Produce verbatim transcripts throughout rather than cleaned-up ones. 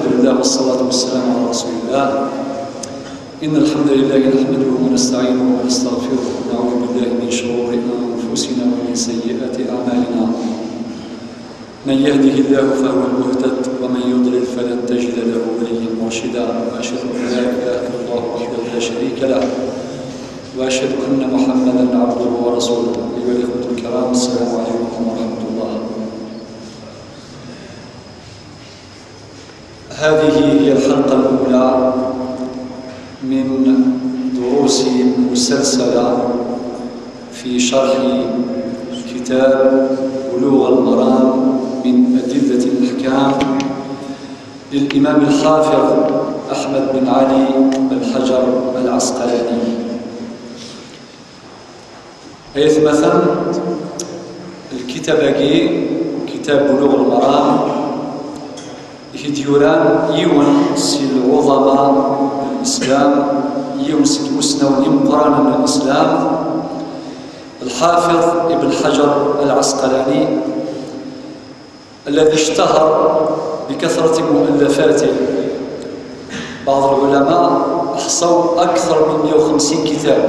الحمد لله والصلاة والسلام على رسول الله. إن الحمد لله نحمده ونستعينه ونستغفره ونعوذ بالله من شرور أنفسنا ومن سيئات أعمالنا. من يهده الله فهو المهتد ومن يضلل فلن تجد له وليا مرشدا. وأشهد أن لا إله إلا الله وحده لا شريك له وأشهد أن محمدا عبده ورسوله. أيها الإخوة الكرام، السلام عليكم ورحمة الله. هذه هي الحلقة الأولى من دروس مسلسلة في شرح كتاب بلوغ المرام من أدلة الأحكام للإمام الحافظ أحمد بن علي بن حجر العسقلاني. Aytmaten, lkitab-agi, kitab Buluɣ Lmaram, i t-id-yuran yiwen si lɛuḍama n Lislam, yiwen seg imusnawen imeqqranen n Lislam, Lḥafiḍ Ibn Ḥajar Al-Ɛasqalani, الذي اشتهر بكثرة مؤلفاته. بعض العلماء أحصوا أكثر من مية وخمسين كتاب،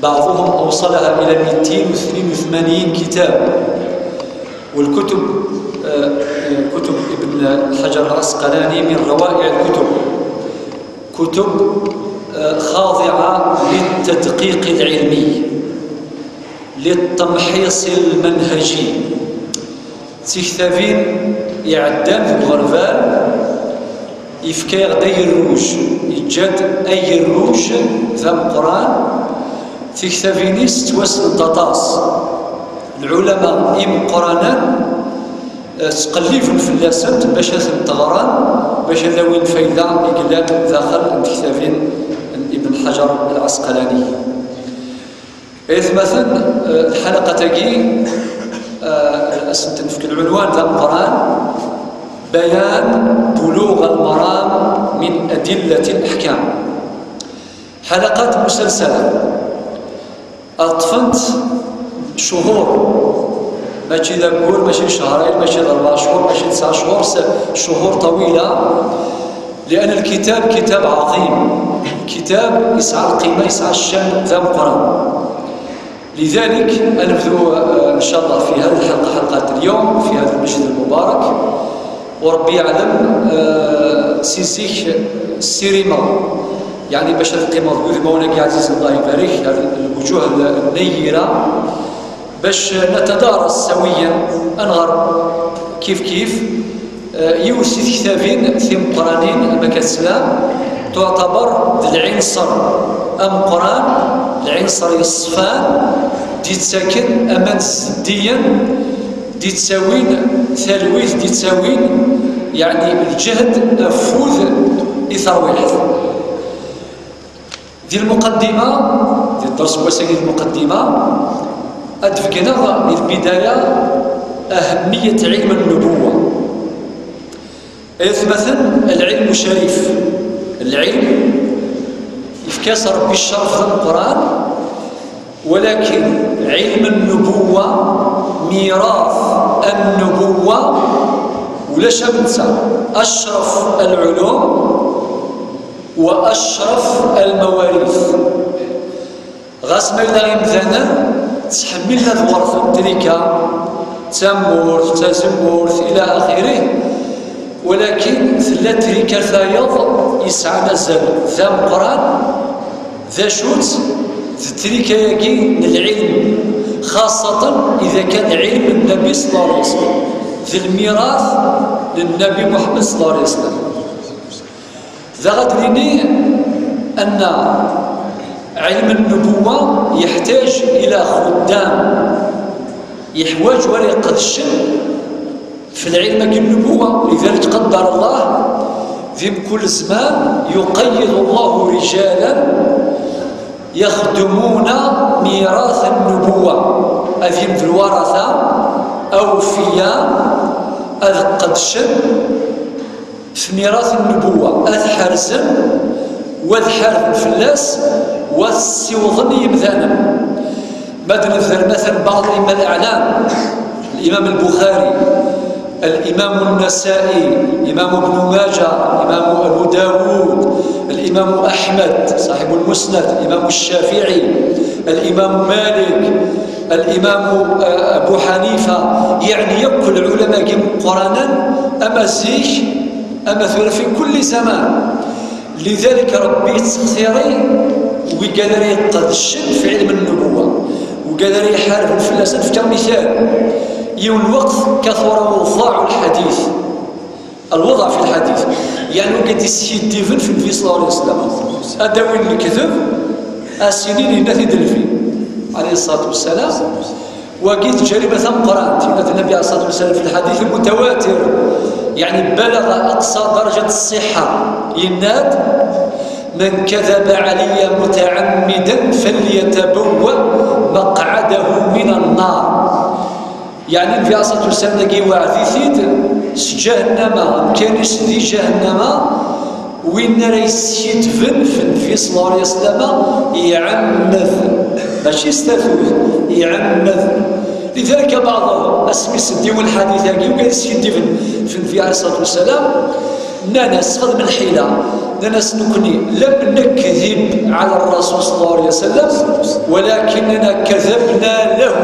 بعضهم أوصلها إلى ميتين وثنين وثمانين كتاب. والكتب، آه، كتب ابن حجر العسقلاني من روائع الكتب، كتب، آه، خاضعة للتدقيق العلمي، للتمحيص المنهجي. Tiktabin iɛeddan deg uɣerbal, yefka-yaɣ-d agerruj, yeǧǧa-d agerruj d ameqqran. Tiktabin-is ttwassnent aṭas. Lɛulama imeqqranen, eh, ttqelliben fell-asent bac ad tent-ɣren, bac ad awin fayda i yellan daxel n tektabin n Ibn Ḥajar Al-Ɛasqalani. Aytmaten, eh, lḥalaqat-agi, eh, ad sent-nefk lɛunwan d ameqqran, بيان بلوغ المرام من أدلة الأحكام. حلقات مسلسلة. Ṭṭfent cchuhur, mačči d aggur, mačči d cehrayen, mačči d rebɛa cchuhur, mačči d tesɛa cchuhur, s-, cchuhur طويلة، لأن الكتاب كتاب عظيم، كتاب يسعى القيمة، يسعى الشأن ذا مقرن. لذلك نبدو، آه، إن شاء الله في هذه الحلقة، حلقة اليوم، في هذا المسجد المبارك. وربي يعلم، آه، سي زيك سيريما، يعني باش هاد القيمة تقول مولانا عزيز الله يبارك، هذه الوجوه النيرة، باش نتدارس سويا، أنغر كيف كيف، آه، يوسف في كتابين ثم قرانين أما كتسلام تعتبر العنصر أم قران، العنصر الصفان دي تساكن أمان السديا دي تساوين ثلويث دي تساوين، يعني الجهد أفوذ إثرويحث. دي المقدمة، دي الدرس وسائل المقدمة، أدفقنا البداية أهمية علم النبوة. إثباتا العلم شريف، العلم يفكاس ربي الشرف في القرآن، ولكن علم النبوة ميراث النبوة ولا شمسة أشرف العلوم وأشرف المواريث. Ɣas ma yella imdanen ttḥemmilen ad werten trika, tamurt, tazemmurt, ila axirih, walakin tella trika tayeḍ yesɛan azal d ameqqran, d acu-tt? D trika-agi n lɛilm, xaṣṣatan ida kan lɛilm n Nnabi ṣella Llahu ɛalayhi wa sallam, d lmirat n Nnabi Muḥemmed ṣella Llahu ɛalayhi wa sallam. Daɣ ad d-nini anna ɛilm n-nubuwa yeḥtaǧ ila xuddam, yeḥwaǧ wara iqedcen fi lɛilm-agi n-nubuwa. Lidalik qaddar Allah, di mkul zman yuqayyid Allahu rijalan yaxdumuna mirat n-nubuwa, ad yim d lwarata awfiya, ad qedcen f mirat n-nubuwa, ad ḥerzen, wa ad ḥarben fell-as, wa ad ssiwḍen i yimdanen. Ma d-nebder matan baɛḍ imma l-aɛlam, Limam Lbuxari, الإمام النسائي، الإمام ابن ماجه، الإمام أبو داود، الإمام أحمد صاحب المسند، الإمام الشافعي، الإمام مالك، الإمام، آه، أبو حنيفة، يعني يكل علماء قرانا أما زيك أما ثورة في كل زمان. لذلك ربي تختاري وقال لي يقدشن في علم النبوة وقال لي يحارب في الأسد في مثال. يوم الوقت كثر وضاع الحديث، الوضع في الحديث، يعني وقد يسيديفن في النبي صلى الله عليه وسلم. أداوين الكذب أسنين الناس يدلفين عليه الصلاة والسلام. وقيت جريمة ثم قرأت النبي عليه الصلاة والسلام في الحديث المتواتر، يعني بلغ أقصى درجة الصحة، يناد: من كذب علي متعمدا فليتبوأ مقعده من النار. يعني النبي عليه الصلاة والسلام داكي وعديتيد سجهنم، كانش ذي جهنم، وين راه يسيتفن في النبي صلى الله عليه وسلم يعمد، ماشي يستثوث، يعمد. لذلك بعضهم اسمي سديو الحديث هاكي وقال يسيتفن في النبي عليه الصلاة والسلام. نانا سخذ من الحيلة، نانا سنكني لم نكذب على الرسول صلى الله عليه وسلم، ولكننا كذبنا له.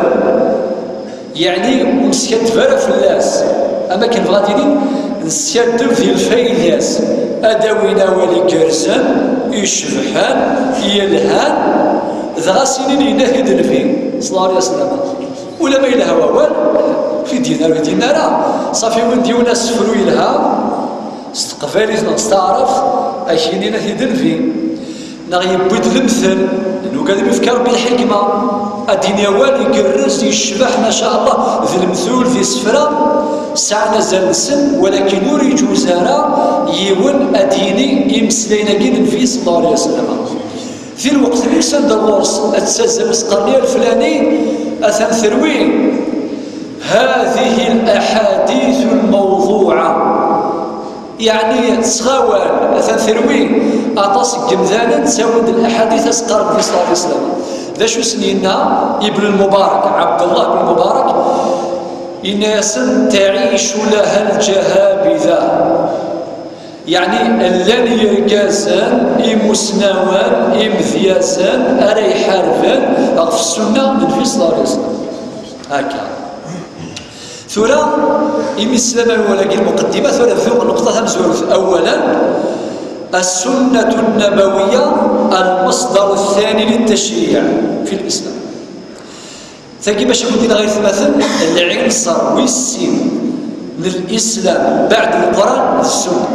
يعني مسكت فارا فلاس، أما كان بغاتيني نسيادم في الفايداس، أداوينا ولي كرزان يشبحان يلهان، ذغاسيني لينا هيد الفين صلى الله عليه وسلم. ولا ما يلها ووال في دينار ودينارا، صافي وين ديونا سفرو يلها، استقبالي نستعرف أشينينا هيد الفين. Neɣ yewwi-d lemtel, d lugad mi yefka Rebbi lḥikma. Ad d-yini awal igerrez, yecbeḥ, ma ca Allah, d lemtul di sefra, sɛan azal-nsen, walakin ur iǧuz ara yiwen ad d-yini imeslayen-agi n Nnbi sallallahu alayhi wa sallam. Di lweqt-nni s anda ɣur-s ad tazam asqerni aleflani, atan terwi: هذه الأحاديث الموضوعة. يعني تسغاوال، atan terwi aṭas n yemdanen ttawin-d الأحاديث asqar Nnbi صلى الله عليه وسلم. D acu sen-yenna Ibn al-Mubarak, Abdullah ibn Mubarak, yenna-yasen: تعيش لها الجهابذة. يعني llan yergazen imusnawen imedyazen ara iḥarben ɣef ssunna n Nnbi صلى الله عليه وسلم. Akka. Tura, imi slam wala المقدمة, tura bdu النقطة tamezwarut. أولا، السنة النبوية المصدر الثاني للتشريع في الإسلام. Tagi bac ad wen-d-iniɣ ay atmaten, lɛinṣer wis sin n lislam baɛd Lquran d Ssunna.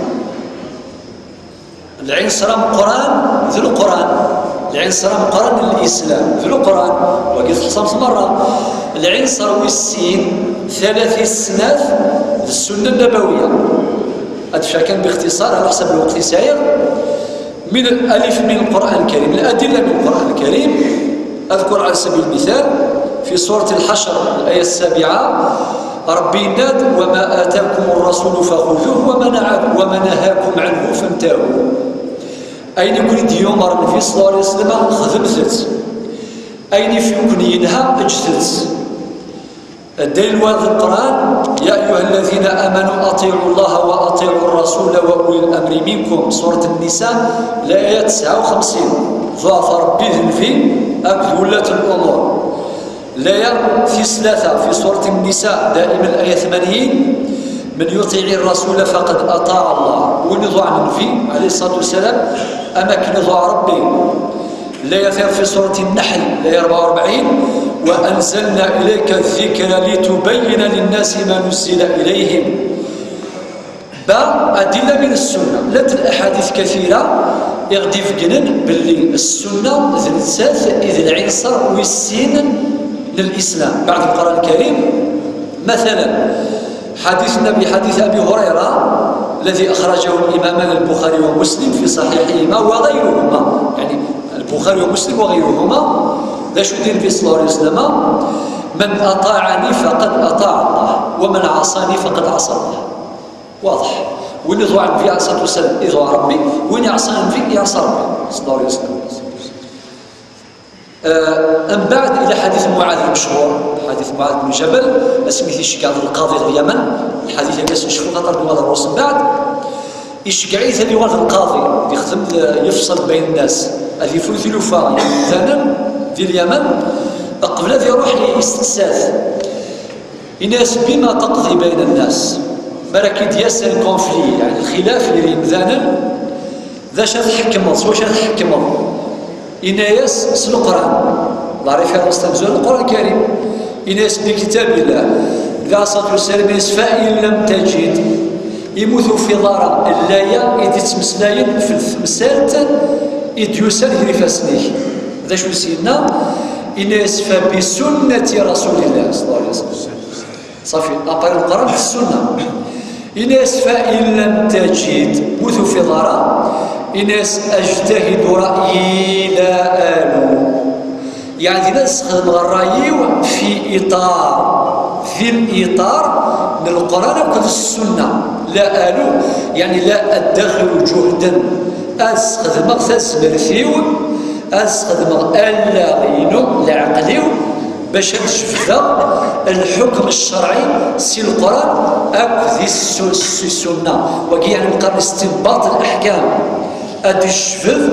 Lɛinṣer ameqqran d Lquran. Lɛinṣer ameqqran n lislam d Lquran. Wagi txeṣṣamt merra. Lɛinṣer wis sin, ثلاثة i snat, d Ssunna Nnabawiya. Ad d-fkeɣ kan bixtiṣar, ɛla ḥsab lweqt i sɛiɣ. من الألف من القرآن الكريم، الأدلة من القرآن الكريم. أذكر على سبيل المثال في سورة الحشر الآية السابعة، ربي يناد: وما آتاكم الرسول فخذوه وما نهاكم، وما نهاكم عنه فانتهوا. Ayen i ken-id-yumeṛ Nnbi صلى الله عليه وسلم, xedmet-t. Ayen i ken-yenha, ǧǧet-t. Ddayel wa d Lqur'an: يا أيها الذين آمنوا أطيعوا الله وأطيعوا الرسول وأولي الأمر منكم. Surat Nnisa, laya tesɛa u xemsin. Ḍuɛf Ṛebbi d Nnbi akked wullat n lumuṛ. Laya tis tlata fi surat Nnisa, daymen laya tmanyin: من يطع الرسول فقد أطاع الله. Win iḍuɛen Nnbi, ɛalayhi ṣṣalatu wassalam, am akken iḍuɛ Ṛebbi. Laya fi surat Nnaḥl, laya rebɛa u rebɛin: وأنزلنا إليك الذكر لتبين للناس ما نزل إليهم. Ba, adilla min ssunna, llant laḥadit kathira i ɣ-d-ibeggnen belli ssunna d nettat i d lɛinṣer wis sin n lislam, baɛd Lqur'an Lkarim. Mathalan, حديث النبي، حديث أبي هريرة الذي أخرجه الإمامان البخاري ومسلم في صحيحيهما وغيرهما، يعني البخاري ومسلم وغيرهما، d acu i d-yenna Nnbi صلى الله عليه وسلم: من أطاعني فقد أطاع الله، ومن عصاني فقد عصى الله. واضح. Win iḍuɛen Nnbi ɛalayhi ṣṣalatu wassalam, iḍuɛ Ṛebbi, win iɛṣan Nnbi, iɛṣa Ṛebbi صلى الله عليه وسلم. Mbeɛd, ila ḥadit Muɛad lmechur, ḥadit Muɛad bnu Jabal, asmi t-iceggeɛ lqaḍi n Lyaman, lḥadit-agi ad s-necfu xaṭer d-nuɣal ɣur-s mbeɛd, iceggeɛ-it ad yuɣal d lqaḍi, ad yexdem, yefṣel bayen nnas, ad ifru tilufa yemdanen di Lyaman, qbel ad iruḥ yesteqsa-t. Ini-as: "Bima taqḍi bayna nnas?" Mi ara k-id-yas un conflit, yeɛni lxilaf gar yemdanen, d acu ara tḥekmeḍ, s wacu ara tḥekmeḍ? Ini-as: "S Leqran." Lɛarif iɣes tamezwarut, Leqran Karim. Ini-as: "Bi kitabillah." Dɣa ṣṣatu wassalam, ini-as: "Fa in lam tajid." Imi ur tufiḍ ara llaya i d-ittmeslayen f temsalt i d-yusan gar ifassen-ik. D acu i s-yenna? Ini-as: "Fa bi sunnati Rasulillah, sallallahu alayhi wa sallam." Ṣafi, aqal Leqran d Ssunna. Ini-as: "Fa in lam tajid", ur tufiḍ ara, ini-as: "Ajtahidu ra'yi la alu." Yeɛni ad sxedmeɣ ṛṛay-iw fi iṭar, di liṭar n Leqran akked Ssunna. La alu, yeɛni la addaxilu juhdan. Ad sxedmeɣ tazmert-iw, ad sxedmeɣ allaɣ-inu, leɛqel-iw, bac ad jebdeɣ lḥukm ccerɛi si Leqran akked di ssu-, si Ssunna. Wagi yeɛni lqern istinbat leḥkam. Ad d-ijbed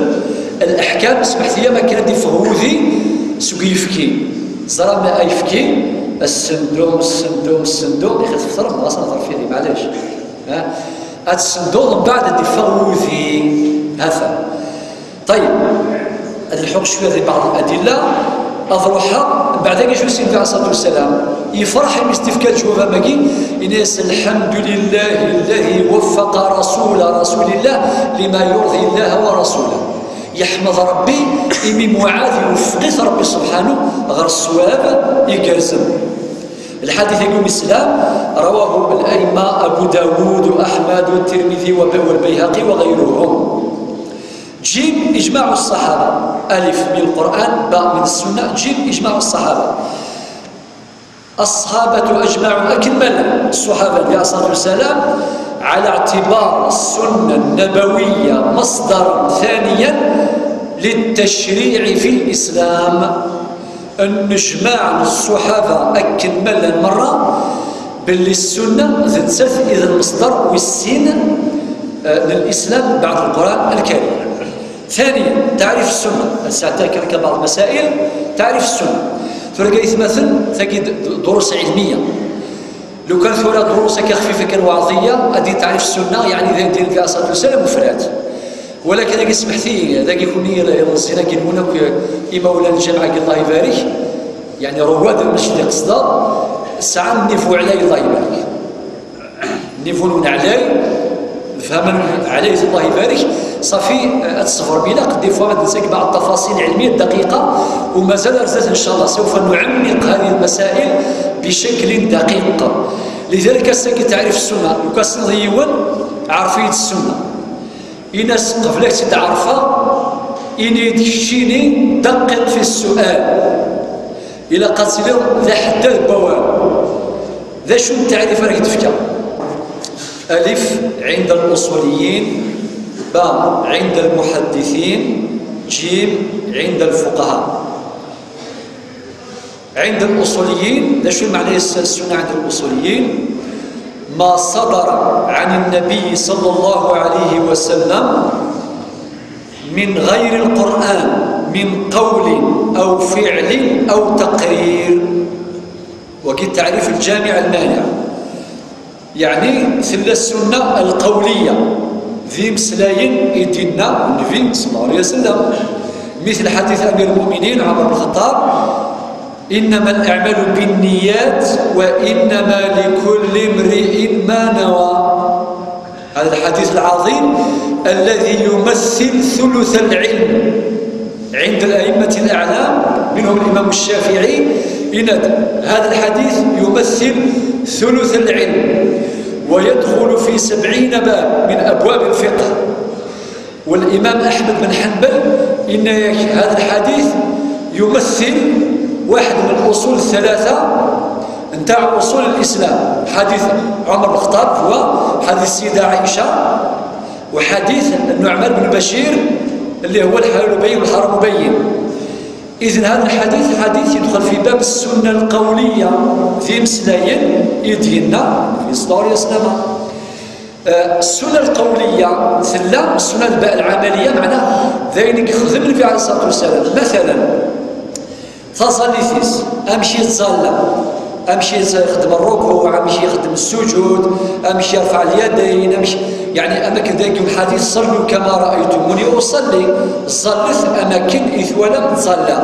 leḥkam, smeḥt-iyi, am akken ad d-iffeɣ wudi seg uyefki. Ẓram ayefki, assendu, assendu, assendu, ixi tfeṭrem, ɣas ad terfiḍ, maɛlic. Ha? Ad tessenduḍ, mbeɛd ad d-iffeɣ wudi. Hata. Ṭayyeb, ad nḥuq cwiya di beɛḍ ladilla, ad ruḥeɣ, mbeɛd-agi acu i s-yenna Ɛisa ṣṣalatu wassalam? Yefreḥ imi s-d-ifka leǧwab am wagi, ini-as: "Alḥamdu lillahi lladi waffaqa rasula rasulillah lima yurdi llaha wa rasulah." Yeḥmed Ṛebbi imi Muɛad iweffeq-it Ṛebbi subḥanu ɣer ṣṣwab igerrzen. Lḥadit-agi umislam, rawahu al-a'imma Abu Dawud wa Aḥmad wa Tirmidi wa Bay-, wal Bayhaqi wa ɣayruhum. Jim, ijmaɛu ṣṣaḥaba. Alif, min Lqur'an, ba, min Ssunna, jim, ijmaɛu ṣṣaḥaba. Ṣṣaḥabatu ajmaɛu, akken ma llan ṣṣaḥaba, alayhi ṣṣalatu wassalam, ɛala iɛtibar ssunna nabawiyya masdaran thaniyan littacṛiɛ fi lislam. Nnejmaɛ n ṣṣaḥaba akken ma llan merra, belli ssunna d nettat i d lmeṣdar wis sin, eh, n lislam, beɛd Lqur'an Lkarim. Thaniyan, taɛrif ssunna. Ad sɛeddaɣ kan akka beɛḍ lmasail, taɛrif ssunna. Tura, ay atmaten, tagi d, d, durus ɛilmiya. Lukan tura durus akka xfifa kan, waɛḍiyya, ad d-taɛrif ssunna, yeɛni d ayen d-yenna ṣṣalatu wassalam mufrad. Walakin dagi, smeḥt-iyi, dagi kunni imeẓẓiyen-agi-nwen akk, imawlan n lǧameɛ-agi, Allah ibarek, yeɛni rawad, mačči d iqesda, sɛan niveau ɛlay, Allah ibarek. Niveau-nwen ɛlay, lefhama-nwen ɛlayet, Allah ibarek. Ṣafi, ad tṣebrem, ilaq des fois ad nzak بعض التفاصيل العلمية الدقيقة, ومازال ar zdat إن شاء الله سوف نعمق هذه المسائل بشكل دقيق. لذلك ass-agi taɛrif ssunna, lukan tessneḍ yiwen, ɛref-iyi-d ssunna. Ini-as, qbel ad k-tt-id-ɛerfeɣ, ini-d keččini, دقق في السؤال. Ilaq ad tiliḍ d aḥeddad n wawal. D acu n taɛrif ara k-d-fkeɣ? Alif, عند الأصوليين. Ba, عند المحدثين. Jim, عند الفقهاء. عند الأصوليين، d acu lmeɛna-s السنة عند الأصوليين؟ ما صدر عن النبي صلى الله عليه وسلم من غير القرآن من قول أو فعل أو تقرير. Wagi taɛrif lǧamiɛ lmaniɛ. Yeɛni tella ssunna lqawliya, d imeslayen i d-yenna Nnbi, ṣalla Llahu ɛalayhi wa sallam. Mitl ḥadit Amir lmuminin Ɛumar bn Lxeṭṭab: "إنما الأعمال بالنيات وإنما لكل امرئ ما نوى." هذا الحديث العظيم الذي يمثل ثلث العلم عند الأئمة الأعلام، منهم الإمام الشافعي، إن هذا الحديث يمثل ثلث العلم، ويدخل في سبعين باب من أبواب الفقه. والإمام أحمد بن حنبل، إن هذا الحديث يمثل واحد من الأصول الثلاثة نتاع أصول الإسلام، حديث عمر بن الخطاب هو حديث السيدة عائشة، وحديث النعمان بن بشير اللي هو الحلال بين والحرام بين. Izen hada lḥadit, lḥadit yedxel fi bab ssunna lqawliya, d imeslayen i d-yenna Nnbi sallallahu alayhi wa sallam. Eh, ssunna lqawliya tella, ssunna lba-, lɛamaliya, meɛna d ayen i yexdem Nnbi alayhi ṣṣalatu wassalam. Matala, taẓallit-is, amek i yettẓalla, amek i yexdem rruku, amek i yexdem sujud, amek yerfa lyadayn, amek, yeɛni, am akken dagi lḥadit, "Sallu kama ra'aytumuni usalli", ẓallet am akken i twalam ttẓalla.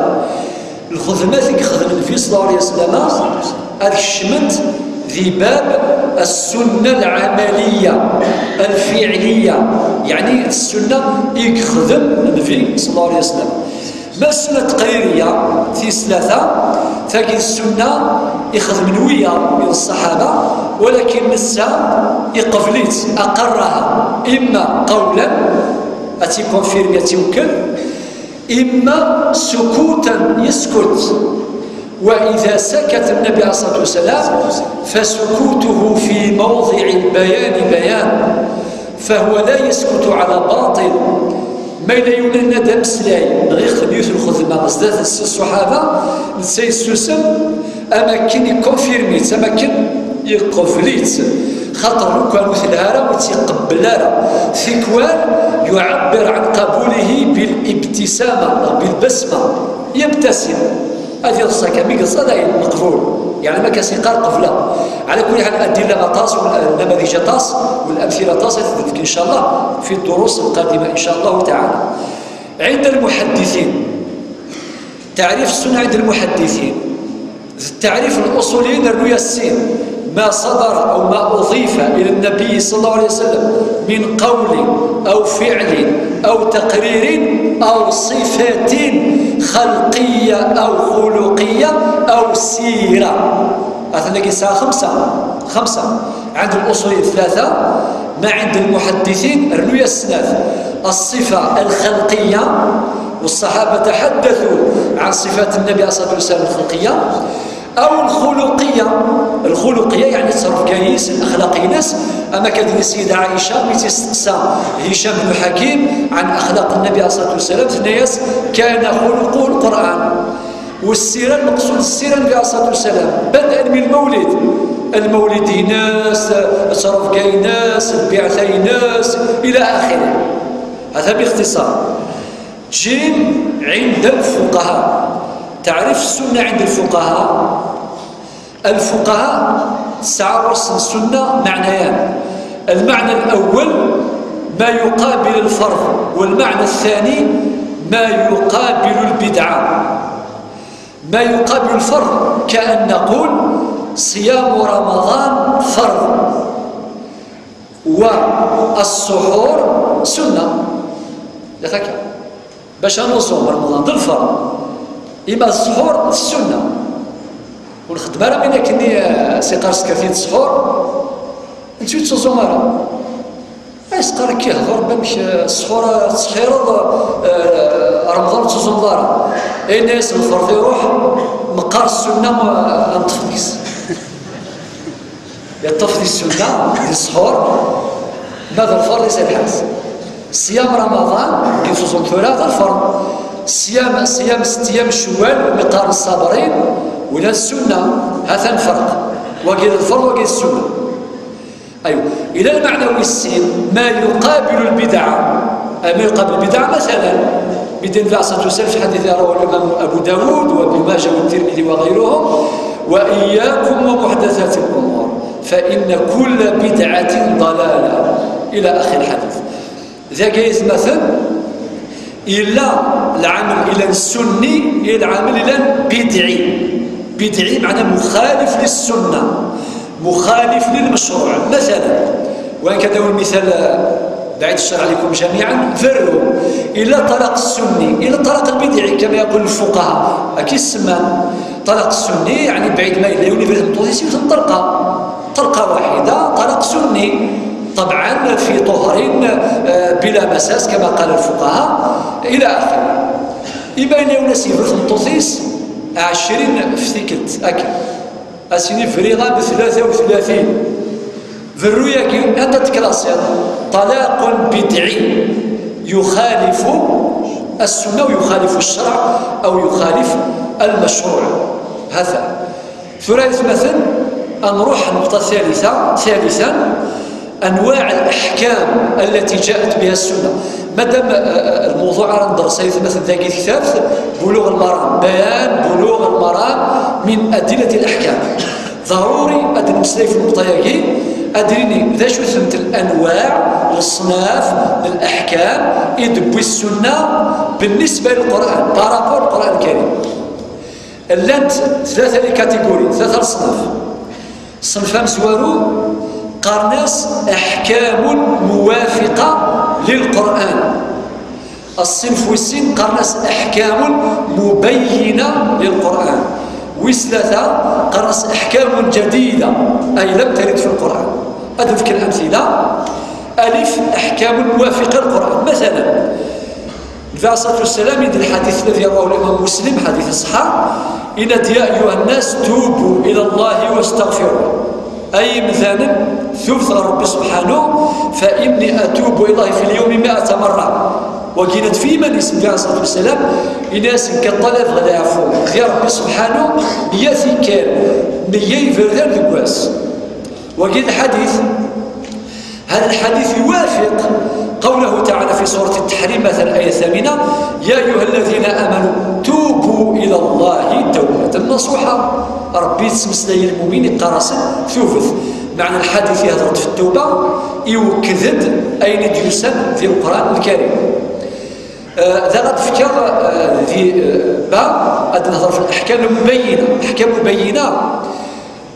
Lxedmat i yexdem Nnbi sallallahu alayhi wa sallam ad kecment di bab as-sunna al-amaliya, al-fi'liya, yeɛni ssunna i yexdem Nnbi sallallahu alayhi wa sallam. Ma ssunna taqririya, tis tlata, tagi d ssunna i xedmen wiyaḍ, wiyaḍ ṣṣaḥaba, walakin netta iqbel-itt, aqarraha, imma qawlan, ad tt-ikonfirmi, ad tt-iwekked, imma sukutan, yeskut. وإذا سكت النبي عليه الصلاة والسلام فسكوته في موضع البيان بيان، فهو لا يسكت على باطل. Ma yella yiwen yenna-d ameslay, neɣ ixdem yiwet n lxedma sdat ṣṣuḥaba, netta yessusem, am akken ikonfirmi-tt, am akken iqbel-itt. Xaṭer lukan ur telha ara, ur tt-iqebbel ara. Tikwal يعبر عن قبوله بالابتسامة، neɣ بالبسمة. يبتسم. Ad yeḍṣa kan, mi yeḍṣa dayen meqbul. Yeɛni ma kan s-iqqar qebleɣ. Ɛla kulli ḥal, adilla aṭas, wal-, namaḍij aṭas, wal-amtila aṭas, ad t-id-nefk, in ca Allah, fi ddurus lqadima, in ca Allah taɛala. عند المحدثين. تعريف السنة عند المحدثين. التعريف الأصولي rnu-yas sin. ما صدر أو ما أضيف إلى النبي صلى الله عليه وسلم من قول أو فعل أو تقرير أو صفة خلقية أو خلقية أو سيرة. Atan dagi yesɛa xemsa, xemsa. عند الأصوليين ثلاثة، ما عند المحدثين rnu-yas snat. الصفة الخلقية، والصحابة تحدثوا عن صفات النبي عليه الصلاة والسلام الخلقية، أو الخلقية. الخلقية يعني التصرف كايس، الأخلاق ينس. أما كدني السيدة عائشة، متى استقسى هشام بن حكيم عن أخلاق النبي عليه الصلاة والسلام، ثنياس كان خلقه القرآن. والسيرة، المقصود السيرة النبي عليه الصلاة والسلام، بدءا من المولد، المولد ينس، التصرف كاينس، البعثة ينس، إلى آخره. هذا باختصار. جيم عند الفقهاء. تعريف السنة عند الفقهاء. الفقهاء تعرف السنة معنيان. المعنى الأول ما يقابل الفرض، والمعنى الثاني ما يقابل البدعة. ما يقابل الفرض كأن نقول صيام رمضان فرض، والسحور سنة. Yak akka. Bac ad nṣum Remḍan d lferḍ, ima d sḥur d ssunna. Ur nxeddem ara mi akken-nni, eh, s-iqqar s tkertit sḥur, netta ur yettuẓum ara. Ay s-qqar akka, hḍer bamek, eh, sḥur ad tettxireḍ, eh, Remḍan ur tettuẓumeḍ ara. Ayen-as lferḍ iruḥ, meqqar ssunna, eh, ad neṭṭef deg-s. Yeṭṭef di ssunna, di sḥur, ma d lferḍ-is lḥebs. Ṣiyam Ramaḍan, i tuẓum tura, d lferḍ. Ṣiyam, ṣiyam setta ayyam Cewwal, mi qqaren ṣṣabirin, ula d ssunna, ha-t-an lferq. Wagi d lferḍ, wagi d ssunna. Aywa. Ila lmeɛna wis sin, ma yuqabilu lbidɛa. Ay ma yuqabilu lbidɛa, masalan, بدين في عصر السلف، حديث رواه الإمام أبو داود وابن ماجه والترمذي وغيرهم: "وإياكم ومحدثات الأمور، فإن كل بدعة ضلالة"، إلى آخر الحديث. Dagi ay atmaten, ila lɛamel ilan sunni, ila lɛamel ilan bidɛi. Bidɛi, meɛna muxalif lissunna, muxalif lilmecruɛ. Masalan, وإن كان المثال بعيد الشر عليكم جميعا، berru, ila ṭṭalaq sunni, ila ṭṭalaq lbidɛi, كما يقول الفقهاء. Akka i s-semman ṭṭalaq sunni, yeɛni bɛid ma yella yiwen yebra i tmeṭṭut-is yiwet n ṭṭelqa. طلقة واحدة، طلاق سني، طبعا في طهر، آه، بلا مساس كما قال الفقهاء، إلى آخره. Ima yella yiwen ad s-yebru i tmeṭṭut-is ɛecrin f tikkelt, akken. Ad s-yini: "Briɣ-am tlata u tlatin." Berru-yagi, anda teklasiḍ? طلاق بدعي يخالف السنة ويخالف الشرع أو يخالف المشروع. هذا. ثلاث مثل. نروح النقطة الثالثة. ثالثا، أنواع الأحكام التي جاءت بها السنة. مادام آه، آه، الموضوع راه ندرس مثل ذاك الكتاب، بلوغ المرام، بيان بلوغ المرام من أدلة الأحكام. ضروري أن نمسلي في النقطة ياكي، أدريني ذا شو ثمت الأنواع، الأصناف، الأحكام، إدبوي السنة بالنسبة للقرآن، بارابور القرآن الكريم. لانت ثلاثة لي كاتيجوري، ثلاثة الصنف. الصنف أمزوارو قرناس أحكام موافقة للقرآن. الصنف والسين قرناس أحكام مبينة للقرآن. وثلاثة قرناس أحكام جديدة، أي لم ترد في القرآن. أذكر الأمثلة. ألف، أحكام موافقة للقرآن. مثلا، النبي عليه الصلاة والسلام، عند الحديث الذي رواه الإمام مسلم، حديث صحيح، إن يا أيها الناس توبوا إلى الله واستغفروه. أي مثلا، ثبت ربي سبحانه، فإني أتوب إلى الله في اليوم مائة مرة. وكانت في من اسم عليه الصلاة والسلام، إناس كطلب غدا عفو يا ربي سبحانه، يا ثكال، مية يفردان دقواس. وكان الحديث، هذا الحديث يوافق قوله تعالى في سورة التحريم، مثلا، آية ثامنة: يا أيها الذين آمنوا توبوا إلى الله توبة نصوحا. ربي يتسمس لي المؤمن قرص ثوبت. معنى الحديث يهضر في التوبة، يوكدد أين ديوسن في القرآن الكريم. آه، ذا غتفكر، آه، ذي، آه، با، غادي نهضر في الأحكام المبينة. أحكام مبينة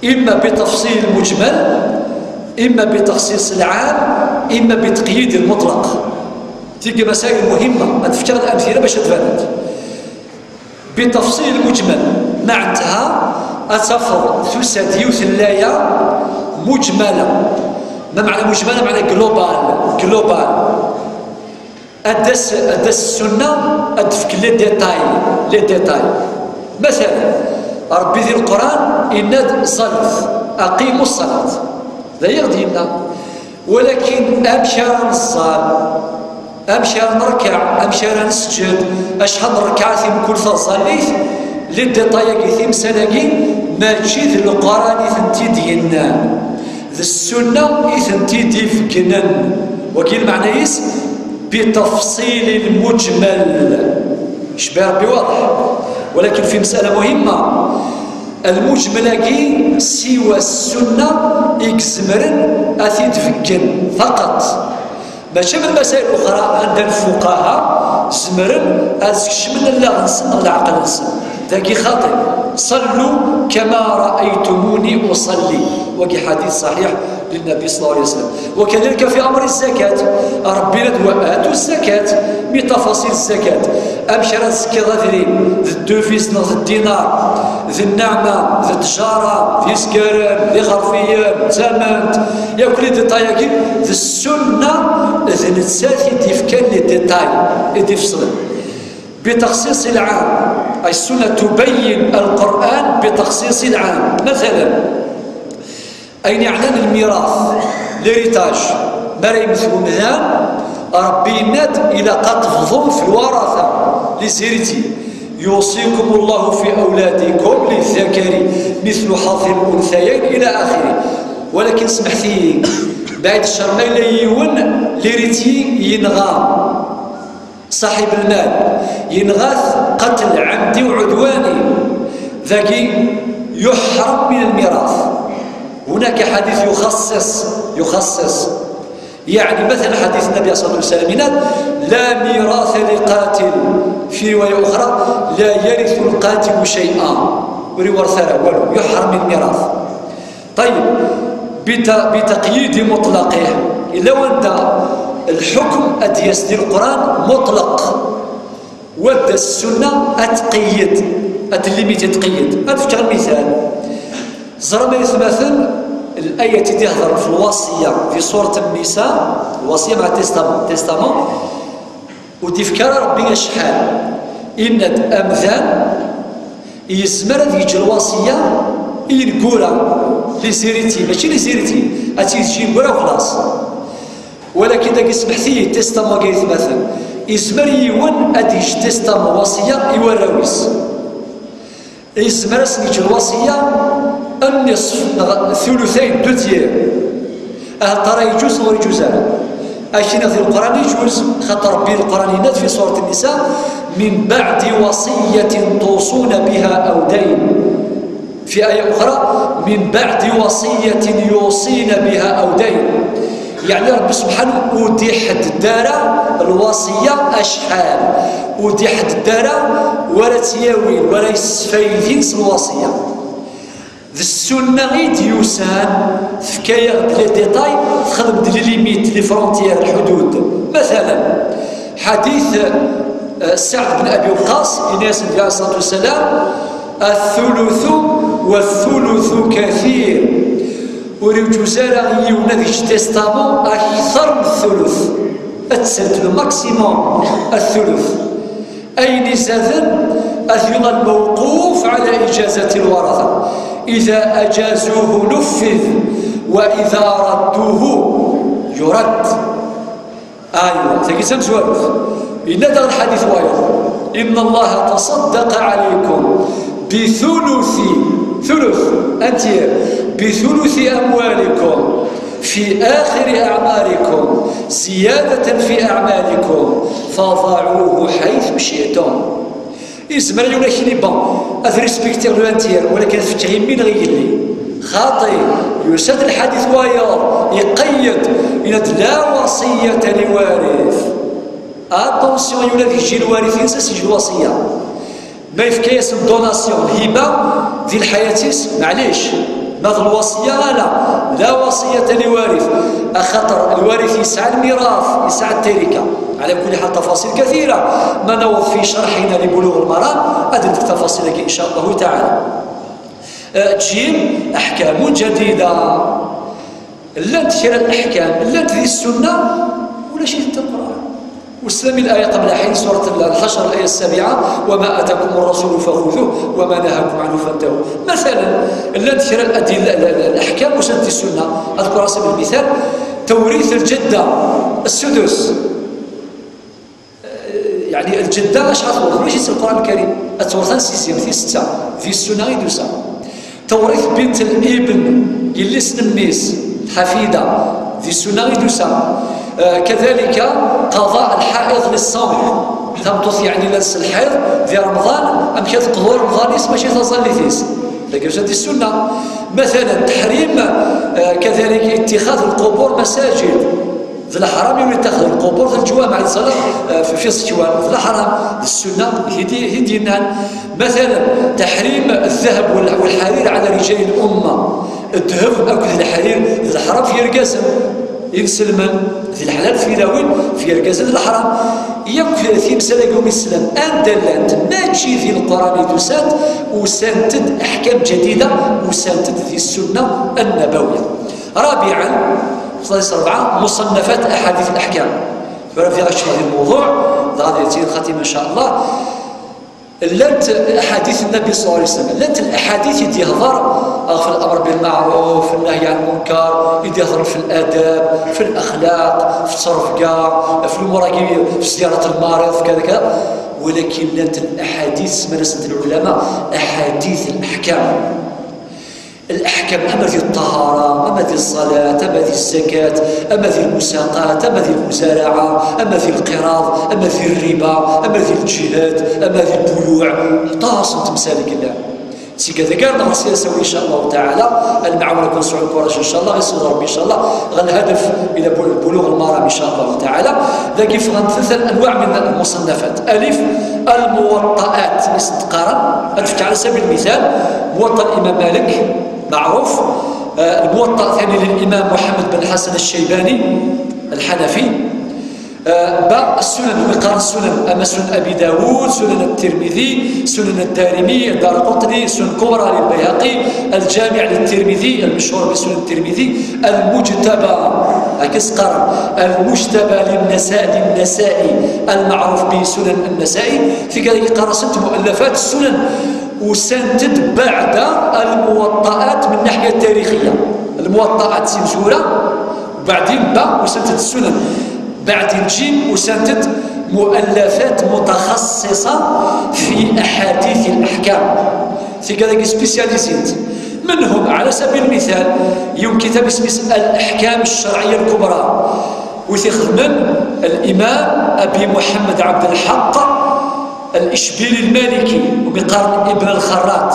إما بتفصيل المجمل، إما بتخصيص العام، إما بتقييد المطلق. تلك مسائل مهمة، غتفكر الأمثلة باش تبانت. بتفصيل المجمل، معناتها أتفض ثسد يوث اللاية مجملة. ما معنى مجملة؟ معنى جلوبال، جلوبال. أدس، أدس السنة، أدفك لي ديتاي، لي ديتاي. مثلا، ربي ذي القرآن إناد صلت، أقيموا الصلاة. ذا يغدي لنا. ولكن أمشي نصال، أمشي نركع، أمشي نسجد، أشحال ركعة في كل تصليت، لي ديتاي كي في مسألة كي، ماشي ذي القرآن يثنتي دينا. ذي السنة يثنتي ديفكنن. وكي المعنى يس بتفصيل المجمل. شبه ربي واضح. ولكن في مسألة مهمة، المجمل كي سوى السنة يكزمرن أثيد فكن فقط. ماشي من مسائل أخرى عند الفقهاء زمرن أزكش من الله نسن العقل نسن. ذاكي خاطئ. صلوا كما رأيتموني أصلي. وكي حديث صحيح للنبي صلى الله عليه وسلم. وكذلك في أمر الزكاة، ربي ند وآتوا الزكاة، من تفاصيل الزكاة. أمشي راه تزكي غادري، ذي الدوفيس نغ ذي الدينار، ذي النعمة، ذي التجارة، ذي سكران، ذي خرفيان، تامنت، يا كل ديتاي كي، ذي السنة، ذي نتساتي ديف كان لي ديتاي، ديف صغير. بتخصيص العام، أي السنة تبين القرآن بتخصيص العام. مثلا، أين يعلن الميراث، ليريتاج، ما راه يمثل مذان، ربي يناد إلى قد تفضل في الورثة، لي زيريتي. يوصيكم الله في أولادكم للذكر مثل حظ الأنثيين إلى آخره. ولكن سمحتي، بعد الشر ما إلا يون ليريتي ينغى. صاحب المال ينغاث قتل عمدي وعدواني، ذاكي يحرم من الميراث. هناك حديث يخصص، يخصص، يعني مثلا حديث النبي صلى الله عليه وسلم: لا ميراث لقاتل، في رواية أخرى: لا يرث القاتل شيئا، وري ورثة لا والو، يحرم من الميراث. طيب، بت-، بتقييد مطلقه، إلا وانت الحكم أديس ديال القرآن مطلق، ود السنة أتقيد، أتليميتي تقيد. أتفكر المثال. زرما يثمثل الآية اللي تهضر في الوصية في سورة النساء، الوصية مع التستامون، تستامون، وتفكر ربي شحال إن أمذان يزمر هذه الوصية ينقورا لي زيريتي، ماشي لي زيريتي، أتي يجي ينقورا وخلاص. ولكن داك سمحتي تيستامون كاين مثلا Izmer yiwen ad yeǧǧ testament, lwaṣiyya, i warraw-is. Izmer ad sen-yeǧǧ lwaṣiyya nniṣf neɣ thuluthay, deux tiers. Ahat ara yeǧǧuz neɣ ur yeǧǧuz ara. Akken di Leqran yeǧǧuz, xaṭer Ṛebbi Leqran yenna-d fi surat Nnisa: من بعد وصية توصون بها أو دين. في آية أخرى: من بعد وصية يوصين بها أو دين. Yeɛni Ṛebbi subḥanahu ur d-iḥedded ara lwaṣiyya acḥal, ur d-iḥedded ara wara tt-yawin, wara yessfayden s lwaṣiyya. D ssunna i d-yusan, tefka-yaɣ-d les détails, texdem-d les limites, les frontières, lḥudud. Matala, ḥadit, eh, Saɛd ben Abi Waqqas, yenna-yasen Nnbi ɛalayhi ṣṣalatu wassalam: الثلث والثلث كثير. Ur yeǧǧuz ara i yiwen ad yeǧǧ testament akteṛ n thuluth. Ad tsent le maximum thuluth. Ayen izaden ad yuɣal موقوف على إجازة الورثة. إذا أجازوه نفذ، وإذا ردوه يرد. Aywa, tagi d tamezwarut. Yenna daɣ lḥadit wayeḍ: إن الله تصدق عليكم بثلث، ثلث، un tiers, بثلث أموالكم في آخر أعماركم زيادة في أعمالكم فضعوه حيث شئتم. Izmer yiwen ad k-yini: bon, ad respektiɣ le un tiers, walakin ad fkeɣ i mmi neɣ i yelli. Xaṭi, yusa-d lḥadit wayeḍ, iqeyyed, yenna-d: لا وصية لوارث. Attention, ula d kečč i lwarithin-is ad s-yeǧǧ lwaṣiyya. Ma yefka-yasen donation, lhiba, di lḥayat-is, maɛlic. Ma d lwaṣiyya, ala. لا وصية لوارث. Axaṭer lwarith yesɛa lmiraf, yesɛa ttarika. Ɛla kulli ḥal, tafaṣil kathira. Ma naweḍ fi cerḥina li Bulugh al-Maram, ad nefk tafaṣil-agi, in ca Allahu taɛala. Eh, ǧǧim, أحكام جديدة. Llant kra n leḥkam, llant di ssunna, ulac-itent di Lqur'an. Uslam الآية قبل حين، سورة الحشر، الآية السابعة: وما آتاكم الرسول فخذوه وما نهاكم عنه فانتهوا. Matala, llant kra n adi-, l-, l-, l-, leḥkam usant di ssunna. Ad ذكر على سبيل المثال: توريث الجدة السدس. Yeɛni, lǧedda acḥal tewṛet? Ulac-itt di Lqur'an Lkarim. Ad tewṛet ansi-tt? Di setta. Di ssunna i d-tusa. Tewṛet bint l-ibn, yelli-s n mmi-s, lḥafida, di ssunna i d-tusa. Eh, kadalika, qada lḥaiḍ lissawm. Tameṭṭut, yeɛni, llan s lḥiḍ di Remḍan, amek ad teqḍu Remḍan-is, mačči taẓallit-is. Tagi tusa di ssunna. Matala, teḥrim, eh, kadalika, ittixad lqubur masajid. D leḥram i win ittaxden lqubur d lǧuwameɛ yettṣalla, eh, fi, fi ṣekwan. D leḥram, d ssunna, i d-, i d-yennan. Matala, teḥrim ddheb wal-, walḥarir ɛala rijali l-umma. Ddheb akked leḥrir d leḥram f yergazen inselmen, di leḥlal f tilawin, f yergazen d leḥram. Yakk timsal-agi umi teslam, anda llant, mačči di Lqur'an i d-usant, usant-d aḥkam ǧadida, usant-d di ssunna annabawiya. Rabiɛan, xḍis rebɛa, muṣannafat aḥadit al-aḥkam. Tura bdiɣ ad kecmeɣ di lmewḍuɛ, dɣa ad yettili lxatima, in ca Allah. Llant aḥadit n Nnabi ṣalla Llahu ɛalayhi wa sallam, llant laḥadit i d-yehḍer ɣef lamr bilmeɛruf, nnahyi ɛan lmunker, i d-yehḍren fi ladab, fi laxlaq, fi ttrebga, fi lumuṛ-agi, fi zziyarat lmarid, fi kada, kada. Walakin llant laḥadit, semman-asent lɛulama aḥadit al-aḥkam. Laḥkam, ama di ṭṭahara, ama di ṣṣalat, ama di zzakat, ama di lmusaqat, ama di lmuzaraɛa, ama di lqiraḍ, ama di rriba, ama di lǧihad, ama di lbuyuɛ, aṭas n temsal i yellan. Seg dagi ara nɣer s asawi, in ca Allahu taɛala, lemɛawna ad nesɛu lkuraǧ, in ca Allah, ɣer Rebbi, in ca Allah, ɣer lhadaf ila bu-, buluɣ lmaram, in ca Allahu taɛala. Dagi ffɣen tlata anwaɛ min lmuṣannafat. Alif, almuwaṭṭaat, i sent-qqaren, ad nefk ɛla sabil lmital, Muwaṭṭa Limam Malik, meɛruf. Eh, Lmuwaṭṭa tani lil Imam Muḥemmed ben Lḥasan Lcejbani, Lḥanafi. Eh, ba, Ssunan, wi qqaren Ssunan, ama Sunan Abi Dawud, Sunan Tirmidi, Sunan Ddarimi, Ddaraqutni, Sunan Kubra lil Bayhaqi, Lǧamiɛ Tirmidi, lmechur bi Sunan Tirmidi, Lmujtaba, akka i s-qqaren, Lmujtaba lin-Nasa-, lin-Nasa'i, lmeɛruf bi Sunan Nnasa'i, tigad-agi qqaren-asent muallafat Ssunan. Usant-d beɛda lmuwaṭṭaat min naḥya tarixiya. Lmuwaṭṭaat s imezwura, beɛdin ba usant-d ssunan, beɛdin jim usant-d مؤلفات متخصصة في أحاديث الأحكام. Tigad-agi spécialisé-nt. منهم على سبيل المثال يوم كتاب اسمه الأحكام الشرعية الكبرى، وتخدم الإمام أبي محمد عبد الحق الإشبيلي المالكي، ومقارن ابن الخراط.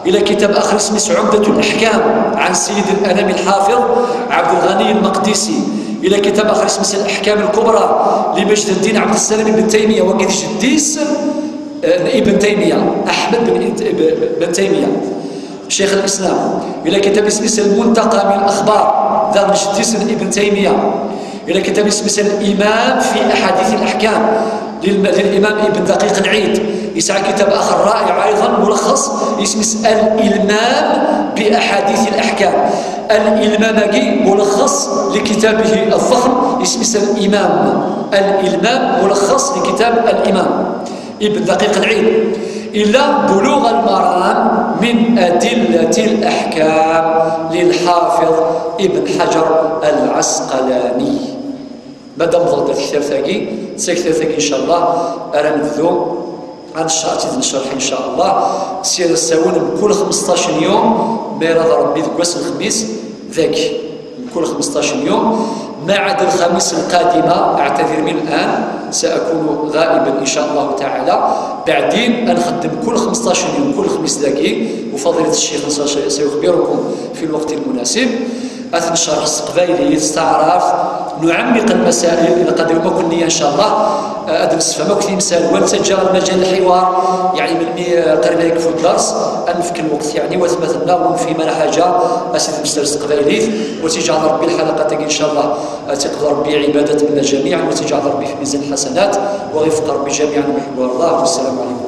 إلى كتاب آخر اسمه عمدة الأحكام عن سيد الأنام الحافظ عبد الغني المقدسي. إلى كتاب آخر اسمه الأحكام الكبرى لمجد الدين عبد السلام بن تيمية، وقد جديس، آه، ابن تيمية، أحمد بن، بن تيمية شيخ الإسلام. إلى كتاب اسمه المنتقى من الأخبار، ذا جديس ابن تيمية. إلى كتاب اسمه الإمام في أحاديث الأحكام للم-، للإمام ابن دقيق العيد. يسعى كتاب آخر رائع أيضًا، ملخص، اسمه الإلمام بأحاديث الأحكام. الإلمام أجي ملخص لكتابه الضخم، اسمه الإمام. الإلمام ملخص لكتاب الإمام ابن دقيق العيد. إلى بلوغ المرام من أدلة الأحكام للحافظ ابن حجر العسقلاني. Madame ضد الكتاب ثاقي، سكتاب ثاقي إن شاء الله، أرى نبذو عن الشرح، إن شاء الله. سير الساون من كل خمسطاش يوم، ما يرضى ربي ذاك واس الخميس ذاك، من كل خمسطاش يوم، ما عدا الخميس القادمة، أعتذر من الآن، سأكون غائبًا إن شاء الله تعالى. بعدين أنخدم كل خمسطاش يوم، كل خميس ذاكي، وفضيلة الشيخ سيخبركم في الوقت المناسب. أثنشرح السقبايلي، يستعرف، نعمق المسائل إلى قدر ما كنا إن شاء الله. آه، أدرس فما كنت مثال وانتجا مجال الحوار، يعني من مي قريب يكفو الدرس، أنفك الوقت يعني وثمثنا ونفي ما حاجة. أسيد مستر السقبايلي، وتجعل ربي الحلقة إن شاء الله، آه، تقبل ربي عبادة منا جميعًا، وتجعل ربي في ميزان الحسنات، ويوفق ربي جميعًا محب الله. والسلام عليكم.